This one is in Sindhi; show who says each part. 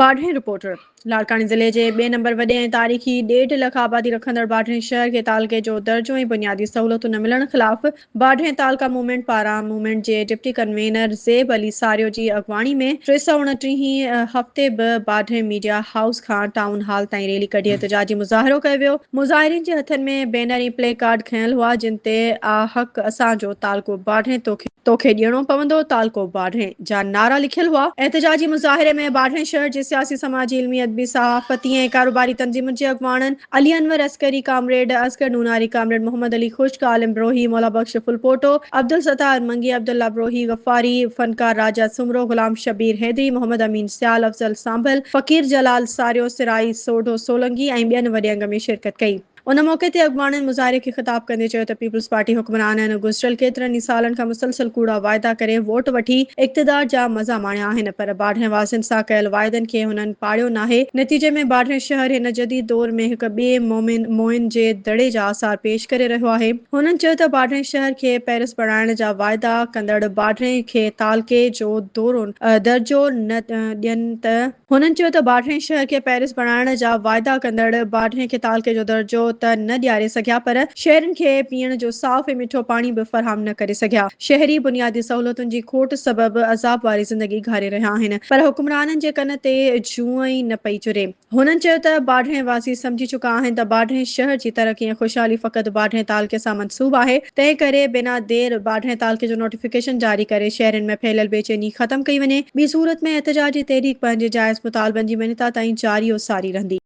Speaker 1: باڊهه، رپورٽر، لاڙڪاڻي ضلعي جي ٻئي نمبر وڏي ۽ تاريخي ڏيڍ لک آبادي رکندڙ باڊهه شهر کي تعلقي جو درجو ۽ بنيادي سهولتون نه ملڻ خلاف باڊهه تعلقه موومينٽ پاران موومينٽ جي ڊپٽي ڪنوينر زيب علي ساريو جي اڳواڻي ۾ 329 هين هفتي به باڊهه ميڊيا هائوس کان ٽائون هال تائين ريلي ڪڍي احتجاجي مظاهرو ڪيو ويو. مظاهرين جي هٿن ۾ بينر ۽ پلي ڪارڊ کنيل هئا جن تي آ حق اسان جو تعلقو باڊهه توکي توکي ڏيڻو پوندو تعلقو باڊهه جا نعرا لکيل هئا. احتجاجي مظاهري ۾ باڊهه شهر جي سياسي، سماجي، علمي، ادبي، صحافتي ۽ ڪاروباري تنظيمن جي اڳواڻن علي انور عسڪري، ڪامريڊ اصغر نوناري، ڪامريڊ محمد علي خشڪ، عالم بروهي، مولا بخش ڦلپوٽو، عبدالستار منگي، عبدالله بروهي، غفاري، فنڪار راجا سومرو، غلام شبير حيدري، محمد امين سيال، افضل سانڀل، فقير جلال ساريو، سرائي سوڍو سولنگي ۽ ٻين وڏي انگ ۾ شرڪت ڪئي. ان موقعي تي اڳواڻن مظاهري کي خطاب ڪندي چيو ته پيپلز پارٽي حڪمرانن گذريل ڪيترن ئي سالن کان مسلسل ڪوڙا واعدا ڪري ووٽ وٺي اقتدار جا مزا ماڻيا آهن پر باڊهه واسين سان ڪيل واعدن کي هنن پاڙيو ناهي نتيجي ۾ باڊهه شهر هن جديد دور ۾ هڪ ٻئي موئن جي دڙي جا آثار پيش ڪري رهيو آهي. هنن چيو ته باڊهه شهر کي پيرس بڻائڻ جا واعدا ڪندڙ باڊهه کي تعلقي جو درجو نه ڏين ته هنن چيو ته باڊهه شهر کي پيرس بڻائڻ جا واعدا ڪندڙ باڊهه کي تعلقي جو درجو ته نه ڏياري سگهيا پر شهرين کي پيئڻ جو صاف ۽ مٺو پاڻي به فراهم نه ڪري سگهيا، شهري بنيادي سهولتن جي کوٽ سبب عذاب واري زندگي گهاري رهيا آهن پر حڪمرانن جي ڪن تي جونء ئي نه پئي چري. هنن چيو ته باڊهه واسي سمجهي چڪا آهن ته باڊهه شهر جي ترقي ۽ خوشحالي فقط باڊهه تعلقي سان منسوب آهي، تنهن ڪري بنا دير باڊهه تعلقي جو نوٽيفڪيشن جاري ڪري شهرين ۾ ڦهليل بيچيني ختم ڪئي وڃي، ٻي صورت ۾ احتجاجي تحريڪ پنهنجي جائز مطالبن جي مڃتا تائين جاري و ساري رهندي.